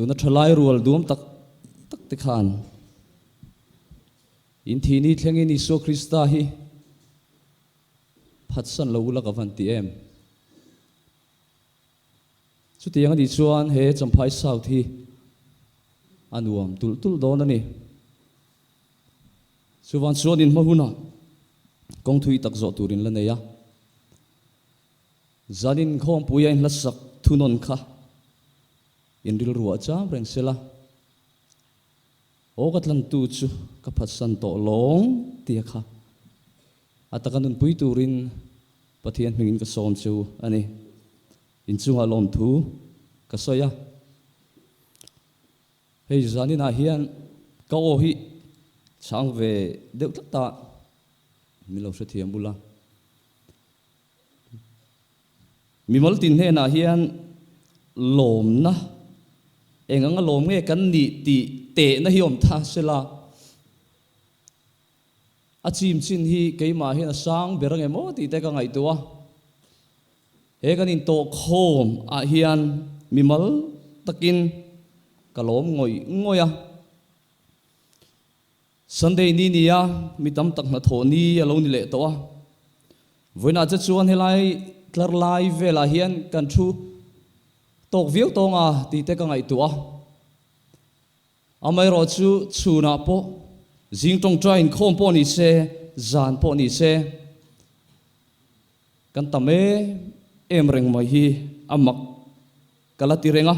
Tuna thalai rual duam tak tak te khan in thihni thlengin Isua Krista hi phatsan lo ula ka van ti em. Chutiang a nih chuan he Champhai South hi a nuam tulh tulh dawn a ni. Chuvan chuan in hma hunah kawng thui tak zawh tur in la nei a. Zanin khawmpui a inhlasak thunawn kha in rilruah cham reng sela, Aw ka tlantu chu ka phatsan tawh lawng tia kha a taka nunpui turin Pathian hmingin ka sawm chu a ni. Inchungah lawmthu ka sawi a. Hei zaninah hian ka aw hi chhang ve deuh tlat a, min lo hrethiam bula. Mimal tin hnenah hian lawmna eng anga lawm nge kan nih tih tehna hi awm ta sela, a chim chin hi keimah hian a sang ber ange maw tih te ka ngaihtuah a. He kan intawhkhawm ah hian mimal takin ka lawm ngawih ngawih a. Sunday ni nia mi tam tak hnathawh ni a lo ni leh tawh a. Vawiinah che chuan helai tlar lai velah hian kan thu tawk viau tawng a tih te ka ngaihtuah a. Amaherawhchu chhunah pawh zing tawngtai inkhawm pawh ni se, zan pawh ni se, Kan tam em em reng mai hi a mak ka la ti reng a.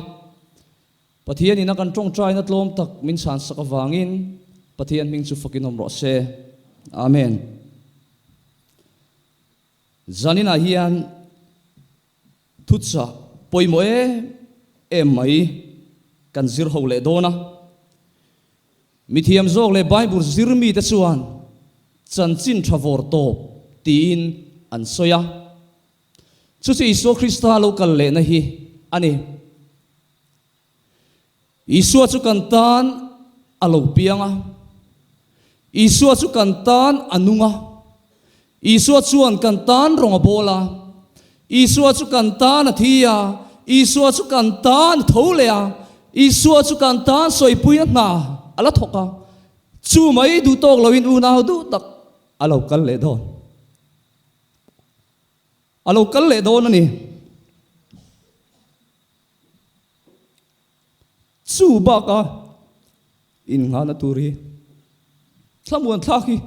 Pathian ina kan tawngtaina tlawm tak min chhansak avangin Pathian hming chu fakin awm rawh se. Amen. Zaninah hian thuchah pawimawh em em mai kan zir ho leh dawn a. Mithiam zawk leh Bible zir mite chuan chanchin tha vawr tawp tiin an sawi a. Chu chu Isua Krista lo kal lehna hi a ni. Isua chu kan tan a lo piang a. Isua chu kan tan a nung a. Isua chuan kan tan rawng a bawl a. Isua chu kan tan a thi a. Isua chu kan tan a tho leh a. Isua chu kan tan sawipuina hna a la thawk a. Chu mai duh tawk loin unau duh tak a lo kal leh dawn. A lo kal leh dawn a ni. Chu baka innghahna tur hi thlamuan thlak hi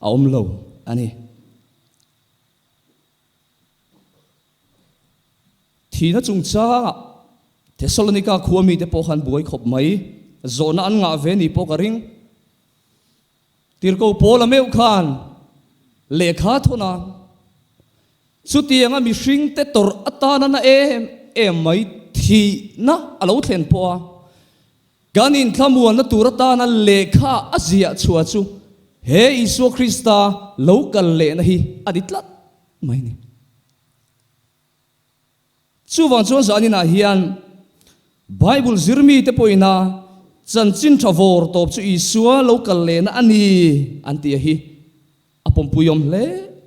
a awm lo a ni. Thihna chungchangah Thessalonika khua mite pawh khan buai khawp mai, zawhna an ngah ve ni pawh ka ring. Tirhkoh Paula meuh khan lehkha thawn a, chutianga mihringte tawrh atana na em em mai thihna a lo thlen pawh a, Kan inthlamuanna tur atana lehkha a ziah chhuah chu he Isua Krista lo kal lehna hi a ni tlat mai a ni. Chuvang chuan zaninah hian Bible zirmite pawhin a chanchin tha vawr tawp chu Isua lo kal lehna a ni an tih a hi a pawmpuiawm hle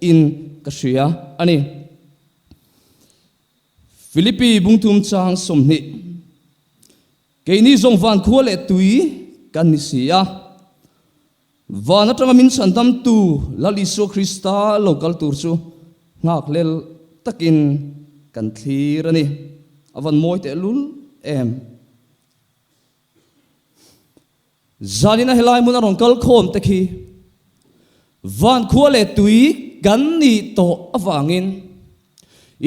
in ka hria a ni. Philippi bungthum chang 20. Keini zawng van khua leh tui kan ni si a, van atanga min chhandamtu Lal Isua Krista lo kal tur chu nghakhlel takin kan thlir a ni. A van mawi tehlul em! Zanina helai hmun a rawn kal khawm te khi van khua leh tui kan nih tawh avangin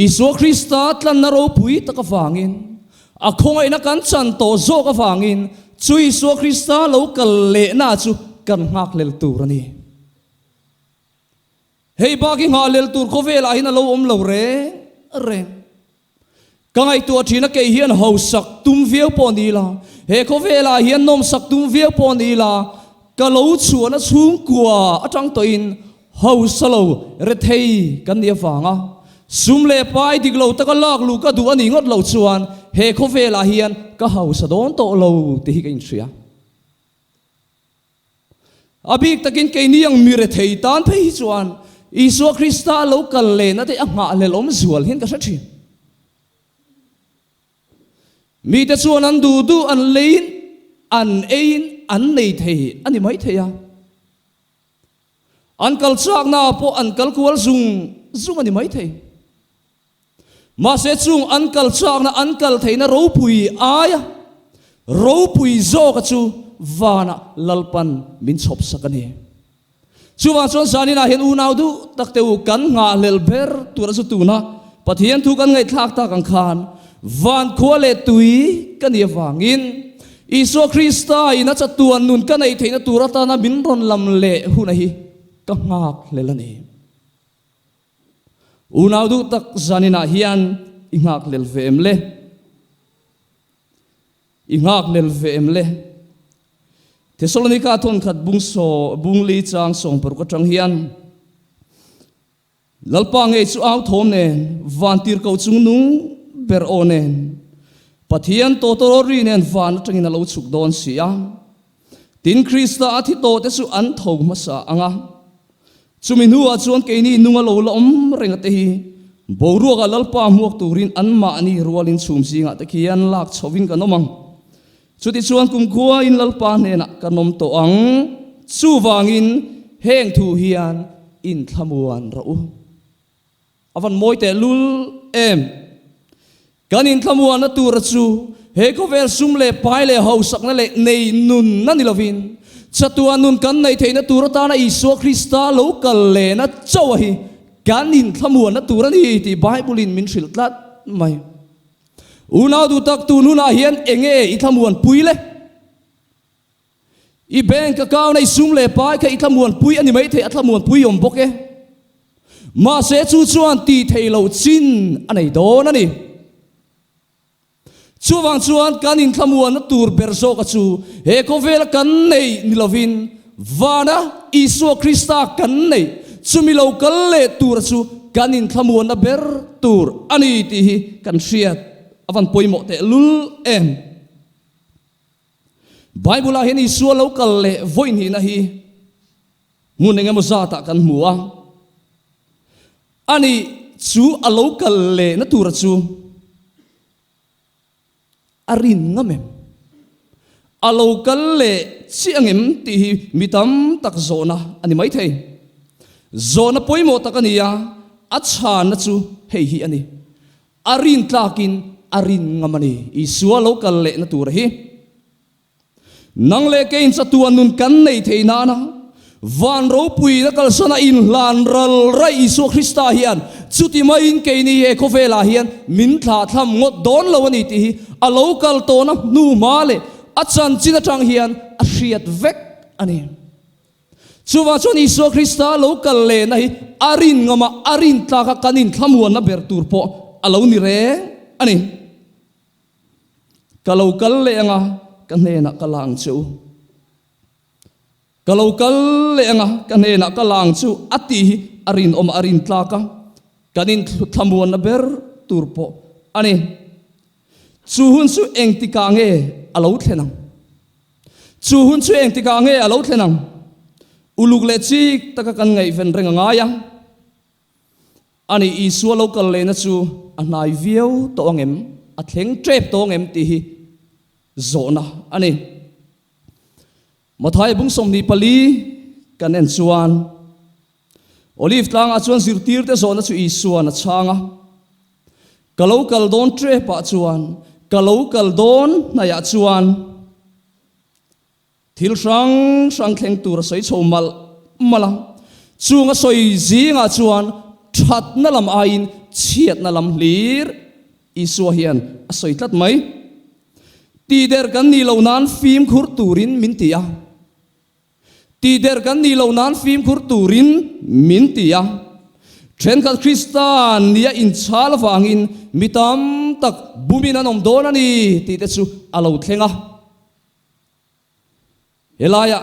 Isua Krista tlanna ropui tak avangin a khawngaihna kan chan tawh zawk avangin chu Isua Krista lo kal lehna chu kan nghakhlel tur a ni. Hei bak hi nghahhlel tur khawvelah hian a lo awm lo reng reng. Ka ngaihtuah thin a kei hian hausak tum viau pawh ni la, he khawvelah hian nawmsak tum viau pawh ni la, ka lo chhuahna chhungkua atang tawhin hausa lo rethei kan nih avanga sum leh pai dik lo taka lak luh ka duh a nih ngawt loh chuan he khawvelah hian ka hausa dawn tawh lo tih hi ka inhria. A bik takin keini ang mi rethei tan phei hi chuan Isua Krista a lo kal lehna te a nghahhlelh awm zual hian ka hre thin. Mite chuan an duh duh an leiin, an eiin an nei thei a ni maithei a. An kal chaknaah pawh an kal kual zung zung a ni maithei. Mahse chung an kal chakna, an kal theihna ropui aia ropui zawka chu vanah Lalpan min chhawpsak a ni. Chuvang chuan zaninah hian unau duh tak te u kan nghahhlelh ber tura chu tuna Pathian thu kan ngaihthlak tak ang khan van khua leh tui ka nih avangin Isua Krista in a chatuan nun ka neih theihna tur atana min rawn lam leh huna hi ka nghakhlel a ni. Unau duh tak zaninah hian i nghakhlel ve em le? I nghakhlel ve em le? Thesalonika thawnkhat bung saw bung li chang 60 atang hian Lalpa ngei chu au thawm nen van tirhkoh chung nung ber aw nen Pathian tawtawraw ri nen van atangin a lo chhuk dawn si a. Tin, Krista a thi tawhte chu an tho hmasa ang a. Chumi hnuah chuan keini nung a lo la awm reng a te hi boruakah Lalpa hmuak turin anmahni rualin chhum zingah te khian lak chhovin kan awm ang. Chutichuan kumkhuain Lalpa hnenah kan awm tawh ang. Chuvangin heng thu hian inthlamuan rawh u. A van mawi teh lul em? Kan inthlamuanna tura chu he khawvel sum leh pai leh hausakna leh nei nunna ni lovin, chatuan nun kan neih theihna tur atana Isua Krista lo kal lehna chauha hi kan inthlamuanna tur a ni tih Bible-in min hrilh tlat mai. Unau duh tak tun hunah hian enge i thlamuanpui le? I bank account a i sum leh pai kha i thlamuanpui a ni maithei, a thlamuanpui awm bawk e. Mahse chu chuan tih theih loh chin a nei dawn a ni. Chuvang chuan kan inthlamuanna tur ber zawka chu he khawvela kan neih ni lovin vana Isua Krista kan neih chumi lo kal leh tura chu kan inthlamuanna ber tur a ni tih hi kan hriat a van pawimawh tehlul em. Bible-ah hian Isua lo kal leh vawihnihna hi hmun eng emaw zatah kan hmu a. Ani chu a lo kal lehna tura chu a rin ngam em? A lo kal leh chiah ang em tih hi mi tam tak zawhna a ni maithei. Zawhna pawimawh tak a ni a, a chhanna chu hei hi a ni. A rin tlakin a rin ngam a ni. Isua lo kal lehna tur hi nang leh keiin chatuan nun kan nei thei nana van ropuina kalsana inhlan ral raih Isua Krista hian chuti maiin keini he khawvelah hian min thlahthlam ngawt dawn lo a ni tih hi a lo kal tawhna hnu hma leh a chanchin atang hian a hriat vek a ni. Chuvang chuan Isua Krista lo kal lehna hi a rin ngam a, a rin tlak a, kan inthlamuanna ber tur pawh a lo ni reng a ni. Ka lo kal leh ang a, ka hnenah ka la ang che u. Ka lo kal leh ang a, ka hnenah ka la ang che u a tih hi a rinawm a, a rin tlak a, kan inthlamuanna ber tur pawh a ni. Chu hun chu engtikah nge a lo thlen ang? Chu hun chu engtikah nge a lo thlen ang? Uluk leh chik taka kan ngaihven reng a ngai a. Ani Isua lo kal lehna chu a hnai viau tawh ang em? A thleng tep tawh ang em tih hi zawhna a ni. Matthai bung 24 kan en chuan Olive tlangah chuan zirtirte zawhna chu Isua'n a chhang a. Ka lo kal dawn trepah chuan, ka lo kal dawn hnaiah chuan thil hrang hrang thleng tur a sawi chho malh malh a. Chung a sawi zingah chuan thatna lam aiin chhiatna lam hlir Isua hian a sawi tlat mai. Tihder kan nih loh nan fimkhur turin min ti a. Tihder kan nih loh nan fimkhur turin min ti a. Thenkhat Kristan nia inchhal avangin mi tam tak bumin an awm dawn a ni tih te chu a lo thleng a. Helaiah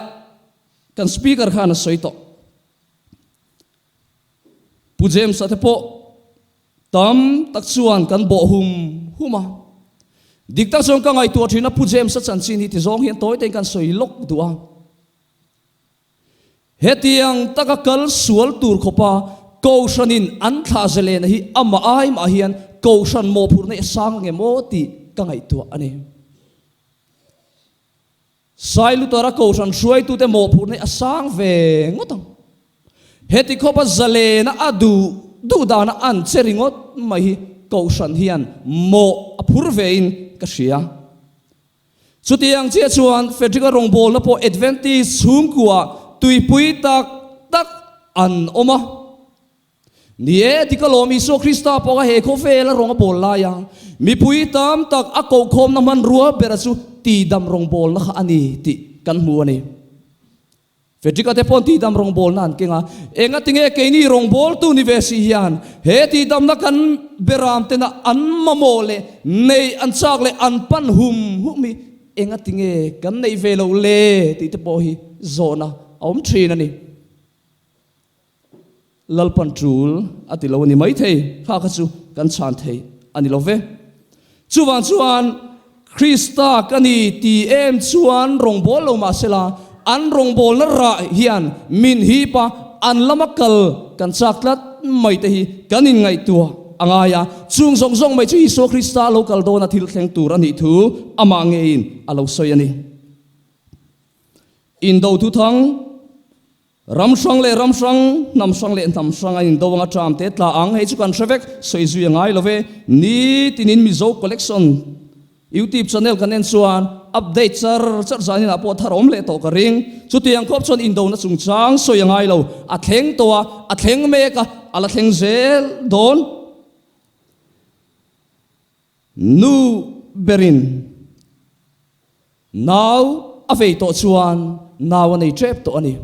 kan Speaker khan a sawi tawh. Pu James-a te pawh tam tak chuan kan bawh hum hum a. Dik tak chuan ka ngaihtuah thin a, Pu James-a chanchin hi ti zawng hian tawi tein kan sawi lawk duh a. Hetiang taka kal sual tur khawpa Kohhranin an thlah zelena hi amah ai mah hian Kohhran mawhphurhna hi a sang ang em aw tih. ka ngaihtuah a ni. Sailutar-a kohhran hruaitute mawhphurhna hi a sang ve ngawt ang. Heti khawpa zalena a duh duh dana an che ringawt mai hi kohhran hian mawh a phur vein ka hria. Chutiang chiah chuan Frederick-a rawngbawlna pawh Adventist chhungkua tuipui tak tak an awm a. Ni e, dik alawm, Isua Krista pawh kha he khawvela rawng a bawl lai a, mipui tam tak a kohkhawmna hmanrua bera chu tidam rawngbawlna kha a ni tih kan hmu a ni. Frederick-a te paw'n tihdam rawngbawlna an keng a, engatinge keini rawngbawltu ni ve si hian he tihdamna kan beram tena an mamawh leh neih an chak leh an pan hum hum hi engatinge kan neih ve loh le tih te pawh hi zawhna a awm thin a ni. Lalpan tul a ti lo a ni maithei, kha kha chu kan chhan thei a ni lo ve. Chuvang chuan Krista ka ni ti em chuan rawngbâwl lo mah sela, an rawngbâwlna rah hian min hip a, an lama kal kan châk tlat mai te hi kan inngaihtuah a ngai a. Chung zawng zawng mai chu Isua Krista lo kal dâwna thil thleng tûr a nih thu amah ngeiin a lo sawi a ni. Indo thuthang. Ram hrang leh ram hrang, hnam hrang leh hnam hrang an indo anga ṭam te tla ang, hei chu kan hre vek, sawi zui a ngai lo ve. Nitinin Mizo Collection YouTube channel kan en chuan update char char zan inah pawh thar awm leh tawh ka ring. Chutiang khawp chuan indona chungchang sawi a ngai lo, a thleng tawh a, a thleng mek a, a la thleng zel dawn. Nu berin. Nau a vei tawh chuan nau a nei tep tawh a ni.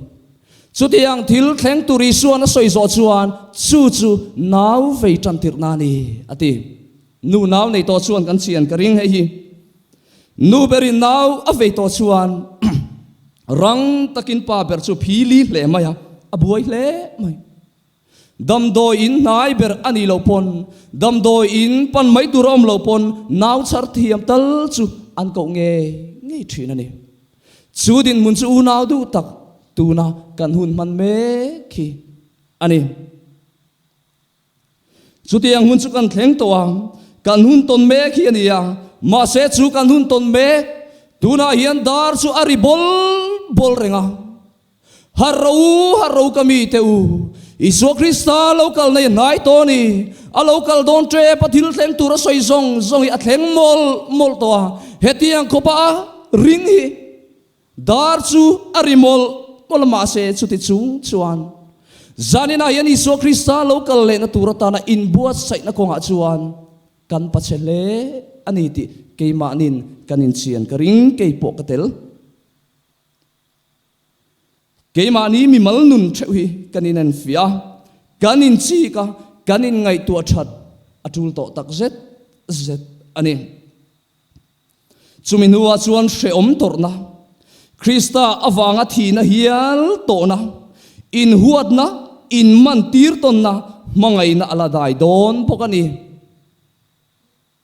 Chutiang thil thleng tur Isua'n a sawi zawh chuan chu chu nau vei tan tirhna a ni, a ti. Nu nau nei tawh chuan kan chian ka ring hei hi. Nu berin nau a vei tawh chuan rang takin pa ber chu phili hle mai a, a buai hle mai. Damdawi in hnai ber a nih loh pawn, damdawi in pan mai tur a awm loh pawn nau chhar thiam tal chu an koh ngei ngei thin a ni. Chu dinhmun chu unau duh tak tuna kan hun hman mek hi a ni. Chutiang hun chu kan thleng tawh a, kan hun tawn mek hi a ni a, mahse chu kan hun tawn mek tunah hian dar chu a ri bawl bawl reng a. Harh ro u, harh ro ka mite u, Isua Krista lo kal nei hnai tawh a ni. A lo kal dawn tep a, thil thleng tur a sawi zawng zawng hi a thleng mawlh mawlh tawh a. Hetiang khawpa a ring hi dar chu a ri mawlh mawlh a, mahse chuti chung chuan zaninah hian Isua Krista lo kal lehna tur atana inbuatsaihna kawngah chuan kan pachhe hle a ni tih keimahnin kan inchian ka ring, keipawh ka tel. Keimahni mimal nun theuh hi kan inenfiah a, kan inchik a, kan inngaihtuah that a tul tawh tak zet zet a ni. Chumi hnuah chuan hrehawm tawrhna, Krista avanga thihna hial tawhna, inhuatna, inmantir tawnna, hmangaihna a la dai dawn bawk a ni.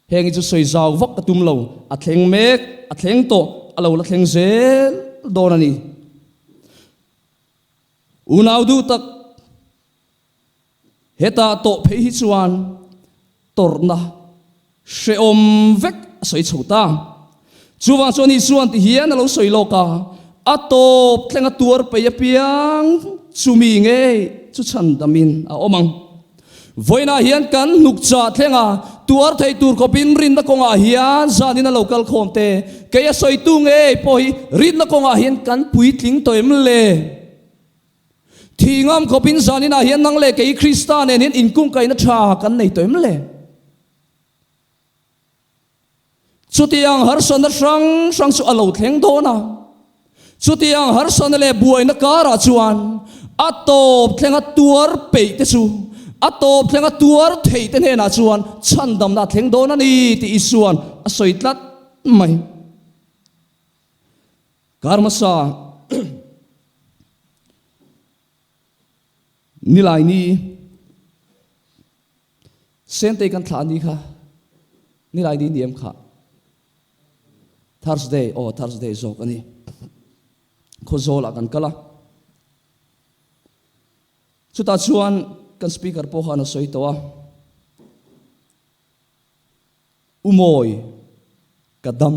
Heng hi chu sawi zau vak ka tum lo, a thleng mek, a thleng tawh, a lo la thleng zel dawn a ni. Unau duh tak, hetah tawh phei hi chuan tawrhna hrehawm vek a sawi chho ta. Chuvang chuan Isua'n ti hian a lo sawi lawk a, a tawp thleng a tuar pei apiang chumi ngei chu chhandamin a awm ang. Vawiinah hian kan hnuk chah thlenga tuar thei tur khawpin rinna kawngah hian zanin a lo kal khawm te, kei a sawitu ngei pawh hi rinna kawngah hian kan puitling tawh em le? Thih ngam khawpin zaninah hian nang leh kei Krista nen hian inkungkaihna tha kan nei tawh em le? Chutiang harsatna hrang hrang chu a lo thleng dawn a. Chutiang harsatna leh buaina karah chuan a tawp thlenga tuar peih te chu a tawp thlenga tuar theih te hnenah chuan chhandamna a thleng dawn a ni tih Isua'n a sawi tlat mai. Kar hmasa Nilaini. Sentei kan thlah ni kha nilai ni ni em kha Thursday aw Thursday zawk a ni Khawzawl ah kan kal a chutah chuan kan speaker pawh khan a sawi tawh a Umawi. Ka dam.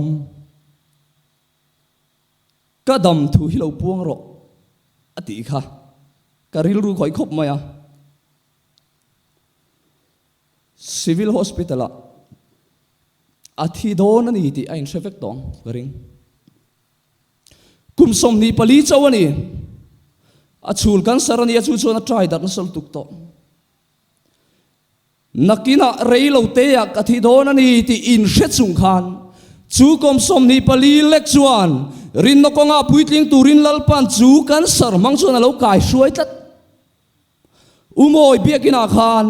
Ka dam thu hi lo puang rawh a tih kha ka rilru khawih khawp mai a. Civil Hospital ah a thi dawn a ni tih a inhre vek tawh ang ka ring. Kum 24 chauh a ni. A chhul cancer a nia chu chuan a try darh nasa lutuk tawh. Nakinah rei lo teah ka thi dawn a ni tih inhre chung khan chu kum 24 lek chuan rinna kawngah puitling turin Lalpan chu cancer hmang chuan a lo kai hruai tlat. Umawi biakinah khan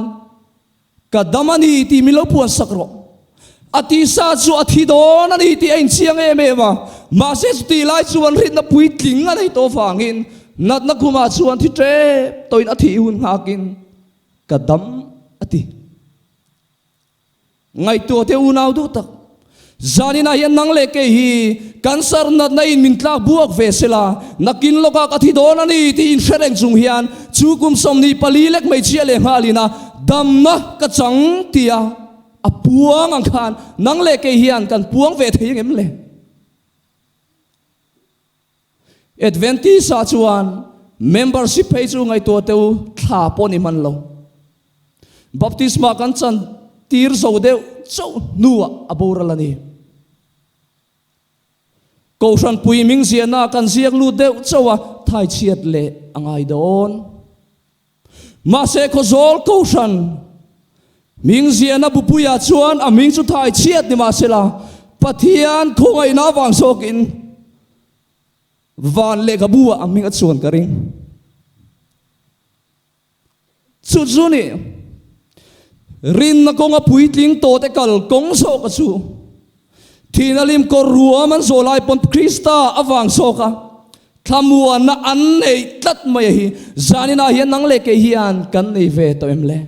ka dam a ni tih min lo puan sak rawh. A tisa chu a thi dawn a ni tih a inchiang em em a, mahse chutih lai chuan rinna puitling a nei tawh vangin natna khumah chuan thi tep tawhin a thih hun nghakin ka dam a ti. Ngaihtuah te unau duh tak, zaninah hian nang leh kei hi cancer natna in min tlak buak ve sela, nakin lawkah ka thi dawn a ni tih inhre reng chung hian chu kum 24 lek hmeichhia leh nghalin a damna ka chang tia a puang ang khan nang leh kei hian kan puang ve thei angem le? Adventist-ah chuan membership phei chu ngaihtuah teh u, thla pawh ni hman lo. Baptisma kan chan tir zo deuh chauh hnuah a boral a ni. Kohhran pui hming ziahna kan ziak lut deuh chauh a, thaichhiat leh a ngai dawn. Mahse Khawzawl Kohhran hming ziahna bupuiah chuan a hming chu thai chhiat ni mahsela Pathian khawngaihna avang zawkin van lehkhabu ah a hming a chuan ka ring. Chu chu ni rinna kawnga puitling tawhte kal kawng zawka chu Thihna lim kawr ruam an zawh lai pawn Krista avang zawk a thlamuanna an neih tlat mai a hi zaninah hian nang leh kei hian kan nei ve tawh em le?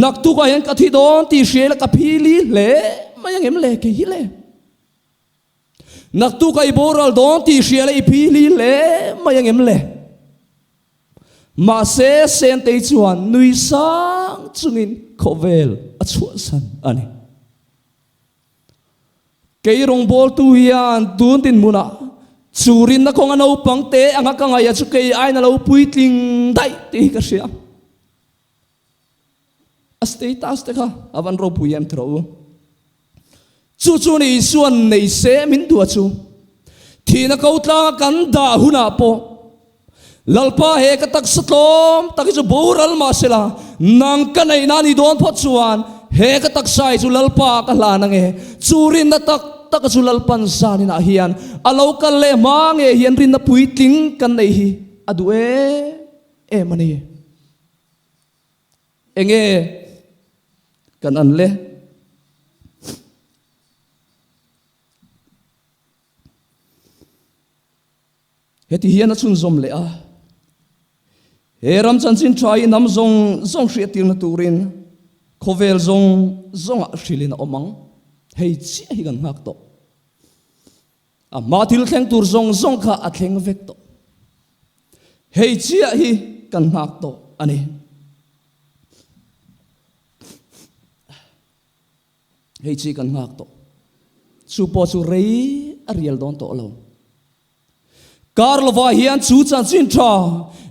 Naktukah hian ka thi dawn tih hria ila ka phili hle mai ang em le kei hi le? Naktukah i boral dawn tih hria ila i phili hle mai ang em le? Mahse, Sentei chuan nui sang chungin khawvel a chhuahsan a ni. Kei rawngbawltu hian tun dinhmunah chu rinna kawnga naupang te anga ka ngaih a chu kei aiin a lo puitling daih tih hi ka hria. A status te kha a van ropui em tiraw u. Chu chu ni Isua'n nei se min duh a chu. Thihna ko tlanga kan dah hunah pawh Lalpa he ka taksa tlawm tak hi chu boral mah sela nang ka neihna a nih dawn phawt chuan he ka taksa hi chu Lalpa ka hlan ange. Chu rinna tak tak a chu Lalpan zaninah hian a lo kal leh hma nge hian rinna puitling kan neih hi a duh em em a ni. Enge kan an le? Heti hian a chhunzawm leh a, He ram chanchin tha hi hnam zawng zawng hriattirna turin khawvel zawng zawngah hrilhin a awm ang. Hei chiah hi kan nghak tawh. A hma thil thleng tur zawng zawng kha a thleng vek tawh. Hei chiah hi kan nghak tawh a ni. Hei chi kan nghak tawh. Chu pawh chu rei a rial dawn tawh lo. Kar lovah hian chu chanchin tha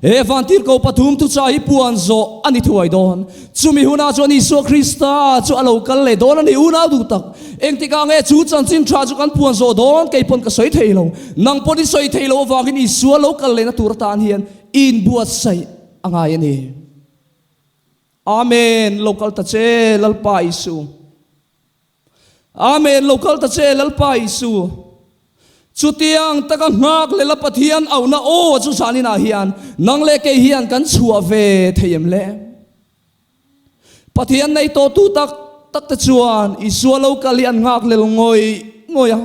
he vantirhko pathum thuchah hi puan zawh a ni thuai dawn. Chumi hunah chuan Isua Krista chu a lo kal leh dawn a ni. Unau duh tak, engtikah nge chu chanchin tha chu kan puan zawh dawn? Kei pawn ka sawi thei lo. Nang pawn i sawi thei lo avangin Isua lo kal lehna tur atan hian inbuatsaih a ngai a ni. Amen, lo kal ta che Lalpa Isu. Amen, lo kal ta che Lalpa Isu. Chutiang taka nghak leh la Pathian auhna aw chu zaninah hian nang leh kei hian kan chhuah ve thei em le? Pathian nei tawhtu tak tak te chuan Isua lo kal hi an nghak lel ngawih ngawih a.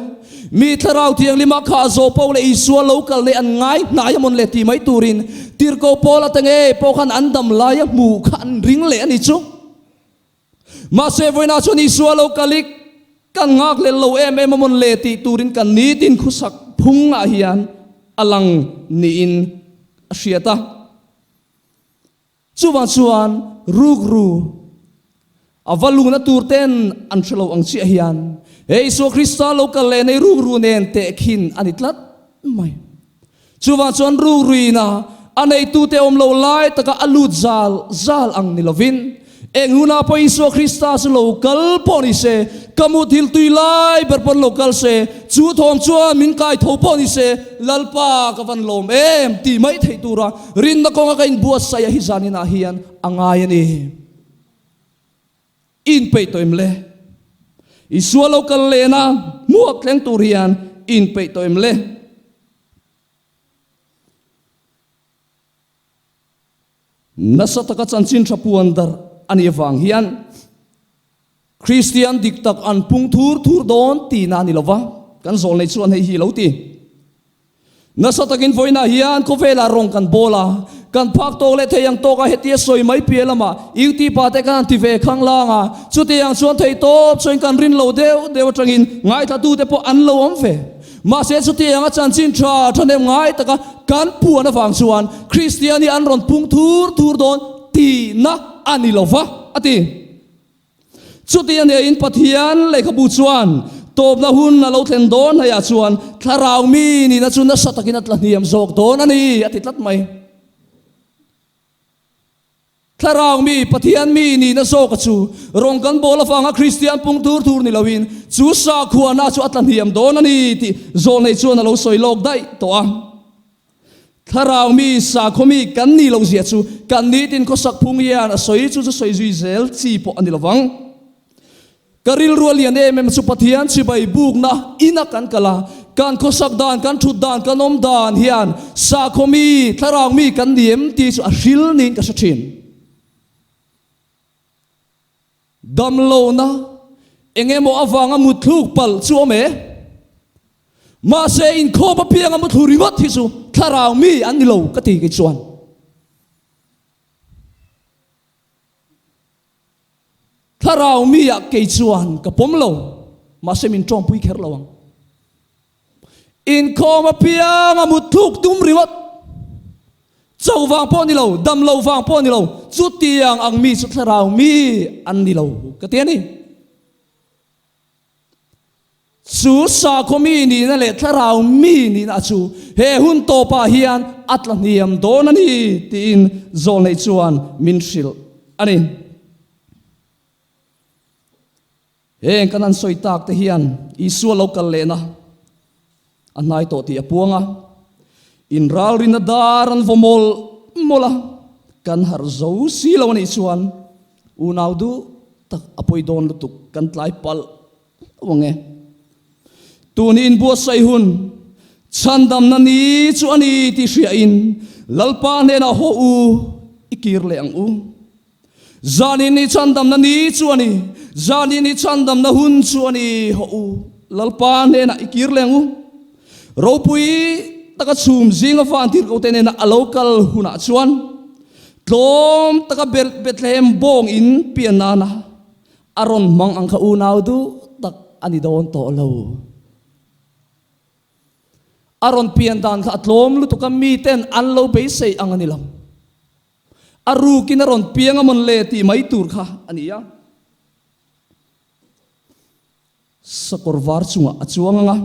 Mi Thlarau Thianghlima khah zawh poh leh Isua lo kal nei an ngai hnai a mawn le ti mai turin Tirhkoh Paula te ngei pawh khan an dam laia hmuh kha an ring leh a ni chu. Mahse vawiinah chuan Isua lo kal i kan nghak lel lo em em a mawn le tih turin kan nitin khusak phungah hian a lang niin a hriat a. Chuvang chuan rukru. A va luna tur ten an hre lo ang chiah hian he Isua Krista lo kal leh nei rukru nen tehkhin a ni tlat mai. Chuvang chuan rukruina a neitute awm lo lai taka a lut zal zal ang ni lovin, eng hunah pawh Isua Krista chu lo kal pawh ni se, ka muthilh tui lai ber pawn lo kal se, chu thawm chuan min kai tho pawh ni se, Lalpa ka van lawm em tih mai theih tura rinna kawnga ka inbuatsaih a hi zaninah hian a ngai a ni. I inpeih tawh em le? Isua lo kal lehna hmuak thleng tur hian i inpeih tawh em le? Nasa taka chanchin tha puan darh a nih avang hian Kristian dik tak an pung thur thur dawn tihna a ni lo va, kan zawlnei chuan hei hi lo ti. Nasa takin vawiinah hian khawvelah rawng kan bawl a, kan phak tawk leh thei ang tawka hetia sawi mai piah lamah UT pa te khan an ti ve khanglang a, chutiang chuan thei tawp chuan kan rin lo deuh deuh atangin ngaithlatute pawh an lo awm ve. Mahse chutianga chanchin tha thahnem ngai taka kan puan avang chuan Kristian hi an rawn pung thur thur dawn tihna a ni lo va, a ti. Chuti a nia in Pathian lehkhabu chuan tawpna hun a lo thlen dawn hnaihah chuan thlarau mi nihna chu nasa takin a tla hniam zawk dawn a ni, a ti tlat mai. Thlarau mi, Pathian mi nihna zawka chu rawng kan bawl avanga Kristian pung tur tur ni loin chu sakhuana chu a tla hniam dawn a ni tih zawlnei chuan a lo sawi lawk daih tawh a. Thlarau mi, sakhaw mi kan nih loh zia chu kan nitin khawsak phung hian a sawi chu chu sawi zui zel chi pawh a ni lovang. Ka rilru a lian em em chu Pathian chibai bukna ina kan kal a, kan khawsak dan, kan thut dan, kan awm dan hian sakhaw mi, thlarau mi kan ni em tih chu a hril niin ka hre thin. Damlohna eng emaw avanga mutthluk palh chu awm e. Mahse inkhawm apianga muthlu ringawt hi chu thlarau mi an ni lo ka ti kei chuan. Thlarau mi ah kei chuan ka pawm lo, mahse min tawngpui kher lo ang. Inkhawm apianga mutthluk tum ringawt cho vang pawh ni lo, dam lo vang pawh ni lo, chutiang ang mi chu thlarau mi an ni lo ka ti a ni. Chu sakhaw mi nihna leh thlarau mi nihna chu he hun tawpah hian a tla hniam dawn a ni tiin Zawlnei chuan min hrilh a ni. Heng kan han sawi tak te hian Isua lo kal lehna a hnai tawh tih a puang a, inralrinna dar an vaw mawlh mawlh a, kan harh zo si lo a nih chuan unau duh tak a pawi dawn lutuk kan tlai palh hlauh ang e. Tun hi inbuatsaih hun chhandamna ni chu a ni tih hriain Lalpa hnenah haw u i kir leh ang u. Zanin hi chhandamna ni chu a ni, zanin hi chhandamna hun chu a ni, hawh u, Lalpa hnenah i kir leng u. Ropui taka chhum zinga vantirhkote nena a lo kal hunah chuan tlawm taka Bethlehem bawng in pian nana a rawn hmang ang kha unau duh tak a ni dawn tawh lo. A rawn pian dan kha a tlawm lutuk a, miten an lo beisei ang a ni lo. A rukin a rawn piang a mawn le tih mai tur kha a ni a. Sakawr var chungah a chuang ang a,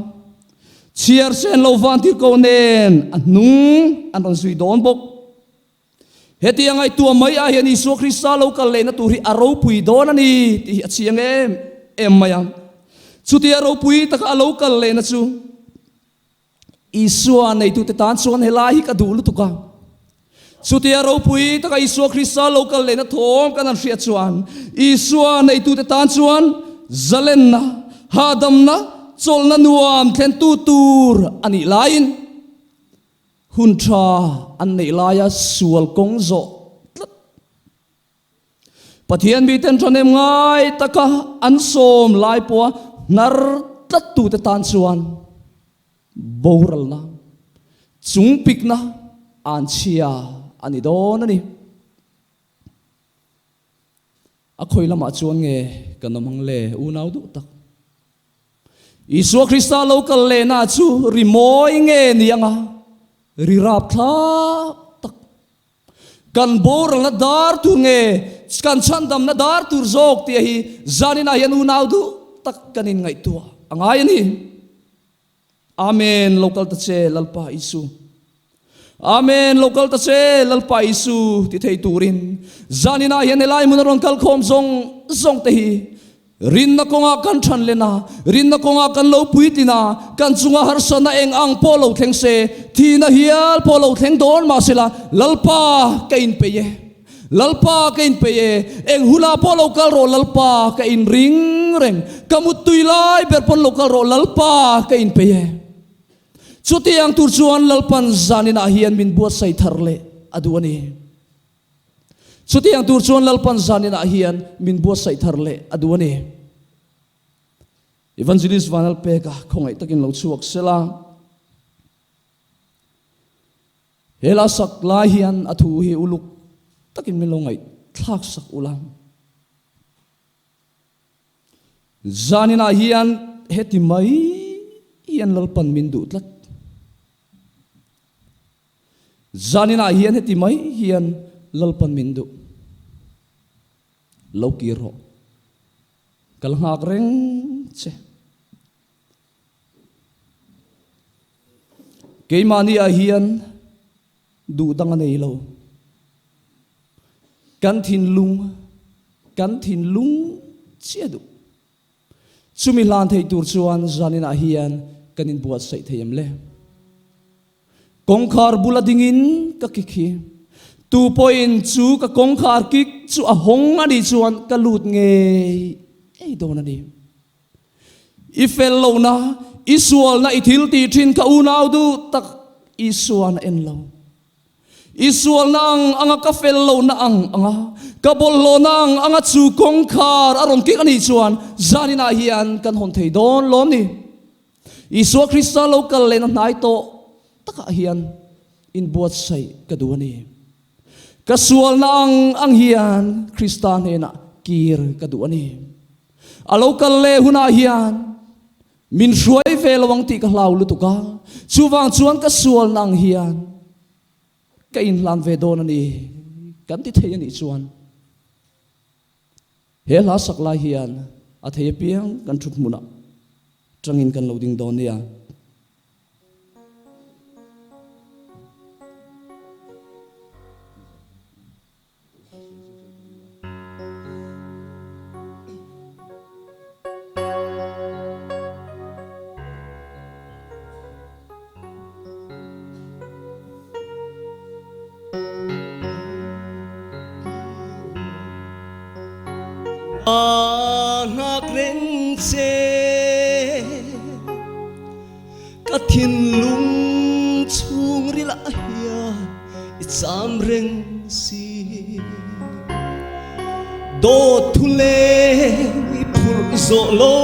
chhiar sen lo van tir ko nen a hnung an rawn zui dawn bawk. Hetiang ngaihtuah mai ah hian Isua Krista lo kal lehna tur hi a ropui dawn a ni tih hi a chiang em em mai a. Chutia ropui taka a lo kal lehna chu Isua neitute tan chuan helai hi ka duh lutuk a. Chutia ropui taka Isua Krista lo kal lehna thawm kan han hriat chuan Isua neitute tan chuan zalenna, hahdamna, chawlhna nuam thlentu tur a nih laiin hun tha an neih laia sual kawng zawh tlat Pathian miten thahnem ngai taka an sawm lai pawha hnar tlattute tan chuan boralna, chungpikna an chhia a ni dawn a ni. A khawi lamah chuan nge kan awm ang le unau duh tak? Isua Krista lo kal lehna chu rimawi nge ni anga ri rapthlak tak? Kan boralna dar tur nge kan chhandamna dar tur zawk tih hi zaninah hian unau duh tak kan inngaihtuah a ngai a ni. Amen, lo kal ta che Lalpa Isu. Amen, lo kal ta che Lalpa Isu ti thei turin zaninah hian helai hmun a rawn kal khawm zawng zawng te hi Rinna kawngah kan than len a, rinna kawngah kan lo puitlin a, kan chunga harsatna eng ang pawh lo thleng se, thihna hial pawh lo thleng dawn mahsela, Lalpa ka inpeih e, Lalpa ka inpeih e, eng hunah pawh lo kal rawh Lalpa ka inring reng, ka muttui lai ber pawn lo kal rawh Lalpa ka inpeih e. Chutiang tur chuan Lalpan zaninah hian min buatsaih thar leh a duh a ni. Chutiang tur chuan Lalpan zaninah hian min buatsaih thar leh a duh a ni. Evangelist Vanlalpeka khawngaih takin lo chhuak sela. He la sak lai hian a thu hi uluk takin min lo ngaihthlak sak ula. Zaninah hian heti mai hian Lalpan min duh tlat. Zaninah hian heti mai hian Lalpan min duh. Lo kir rawh. Ka la nghak reng che. Keimahni ah hian duh dang a nei lo. Kan thinlung, kan thinlung chiah duh. Chumi hlan thei tur chuan zaninah hian kan inbuatsaih thei em le? Kawngkhar bula dingin ka kik hi. Tu pawhin chu ka kawngkhar kik chu a hawng a nih chuan ka lut ngei ngei dawn a ni. I fel lohna, i sualna, i thil tih thin kha unau duh tak Isua'n a en lo. I sualna ang anga ka fel lohna ang anga ka bawlhhlawhna ang anga chu kawngkhar a rawn kik a nih chuan zaninah hian kan hawn thei dawn lawm ni. Isua Krista lo kal lehna hnai tawh takah hian inbuatsaih ka duh a ni. Ka sualna ang ang hian Krista hnenah kir ka duh a ni. A lo kal leh hunah hian Min hruai ve lo ang tih ka hlau lutuk a, chuvang chuan ka sualna ang hian ka inhlan ve dawn a ni kan ti thei a nih chuan he hla sak lai hian a thei apiang kan thut hmunah tangin kan lo ding dawn nia. A nghak reng che Ka thinlung chhungril ah hian i cham reng si. Dawt thu leng i phurh zawh lo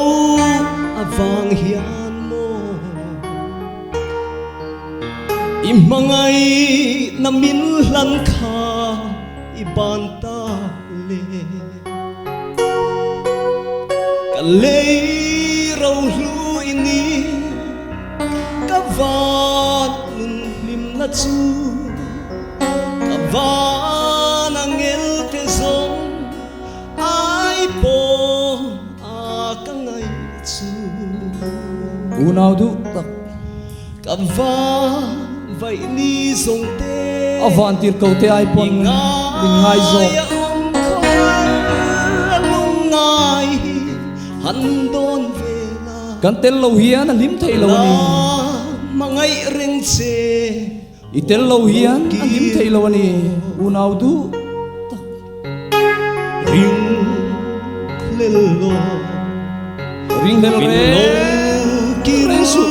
avang hian maw i hmangaihna min hlan kha i ban ta le. Ka lei ro hlu i ni, ka van nun hlimna chu, ka van a ngel te zawng ai pawh a ka ngaih chu. Unau duh tak. Ka van vaih ni zawng te. A van tir ko te ai pawn min ngai zawk. I ngai a awm khawhar a lungngai hi han dawn ve la. Kan tel lo hian a hlim thei lo a ni. La hmangaih reng che. I tel lo hian a hlim thei lo a ni unau duh tak. Ring hlel lo. Ring hlel reng reng suh.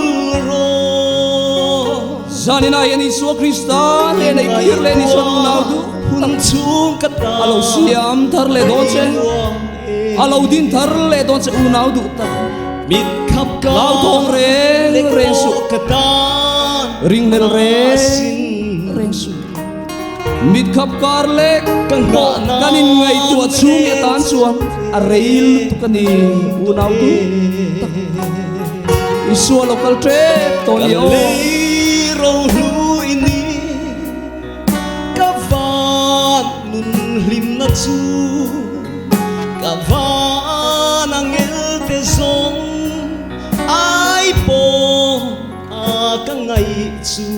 Zanin ah hian Isua Krista hnena i kir leh ni chuan unau duh tak a lo siam thar leh dawn che. A lo din thar leh dawn che unau duh tak. Hlauthawng reng reng suh. Ringhlel reng reng suh. Mit khap kar lek pawh kan inngaihtuah chhung atan chuan a rei lutuk a ni unau duh tak. Isua lo kal tep tawh ni aw. Hlimna chu ka van angel te zawng ai pawh a ka ngaih chu.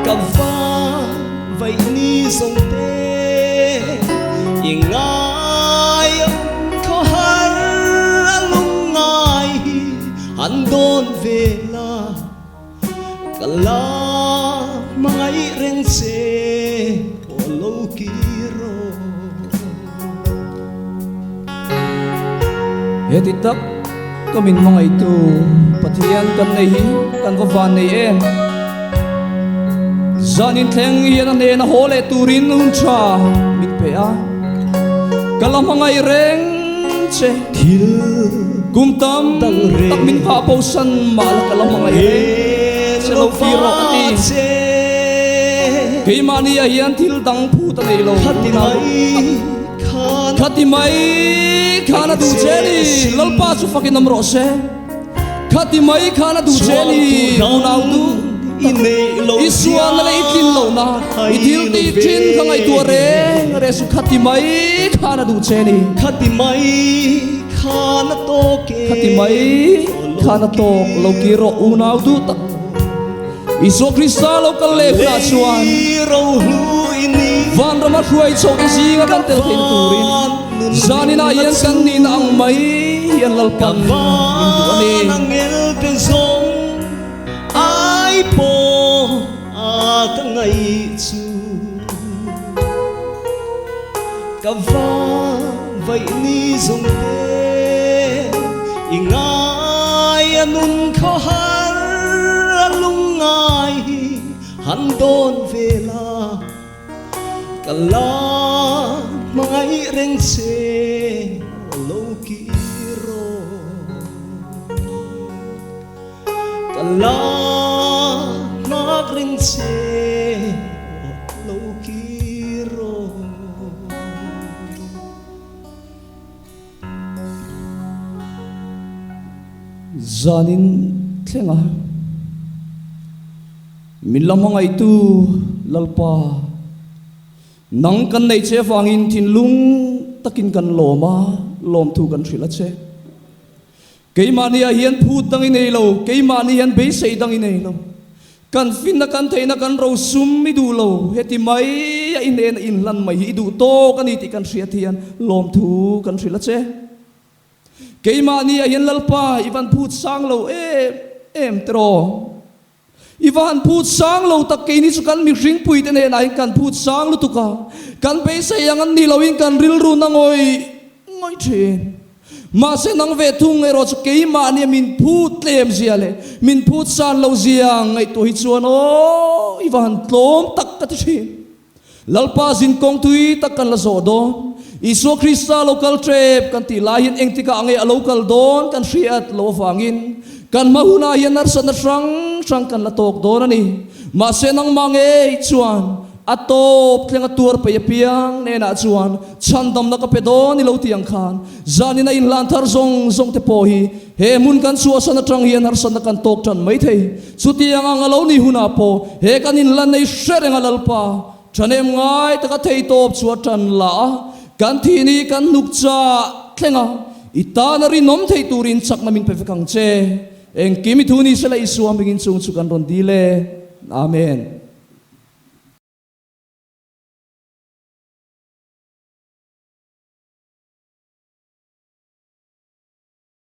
Ka van vaih ni zawng te i ngai ang khawhar a lungngai hi han dawn ve la. Ka la hmangaih reng che aw lo kir aw. Heti tak ka min hmangaihtu Pathian kan nei hi kan va van nei em. Zan inthleng hian a hnena haw leh turin hun tha min pe a, ka la hmangaih reng che. Thil Kum tam tak min vah bo san mah la ka la hmangaih reng che lo kir rawh a ti. Keimahni ah hian thil dang phut a nei lo. Khati mai khan a duh che ni, Lalpa chu fakin awm rawh se. Khati mai khan a duh che ni, unau duh tak. I sualna leh i tlin lohna, i thil tih thin kha ngaihtuah reng reng suh. Khati mai khan a duh che ni. Khati mai khan a tawk e. Khati mai khan a tawk lo kir rawh unau duh tak. Isua Krista lo kal leh hunah chuan vanrama hruai chhoh te zinga kan tel theihna turin zaninah hian kan nihna ang mai hian Lalpan min duh a ni. I ngai a nun khaw har a lungngai hi han dawn ve la, ka la hmangaih reng che aw lo kir rawh. Ka la hmak reng che aw lo kir rawh. Zanin thlenga min la hmangaihtu Lalpa, nang kan neih che avangin thinlung takin kan lawm a, lawmthu kan hrilh a che. Keimahniah hian phut dang i nei lo, keimahni hian beisei dang i nei lo. Kan finna kan theihna kan rosum i duh lo, heti mai a i hnena inhlan mai hi i duh tawk a ni tih kan hriat hian lawmthu kan hrilh a che. Keimahniah hian Lalpa i van phut sang lo em em tiraw? I va han phut sang lo tak keini chu kan mihringpui te hnenah hian kan phut sang lutuk a, kan beisei ang an ni loin kan rilru na ngawih ngawih thin. Mahse nang ve thung erawh chu keimahnia min phut tlem zia leh min phut san lo zia ngaihtuah hi chuan aw i va han tlawm tak ka ti thin. Lalpa zin kawng tui tak kan la zawh dawn. Isua Krista lo kal tep kan tih lai hian engtikah nge a lo kal dawn kan hriat loh avangin kan hma hunah hian harsatna hrang hrang kan la tawk dawn a ni. Mahse nangmah ngei chuan a tawp thleng a tuar peih apiang hnenah chuan chhandamna ka pe dawn i lo ti ang khan zanin a inhlan thar zawng zawng te pawh hi he hmun kan chhuahsan atang hian harsatna kan tawk tan mai thei. Chutiang ang a lo ni hunah pawh he kan inla nei hre reng a Lalpa, ṭhahnem ngai taka thei tawp chu a ṭan la a, kan thih ni kan hnuk chah thleng a, i tana rinawm thei turin chakna min pe vek ang che. Engkim i thu ni sela Isua hmingin chung chu kan rawn dil e. Amen.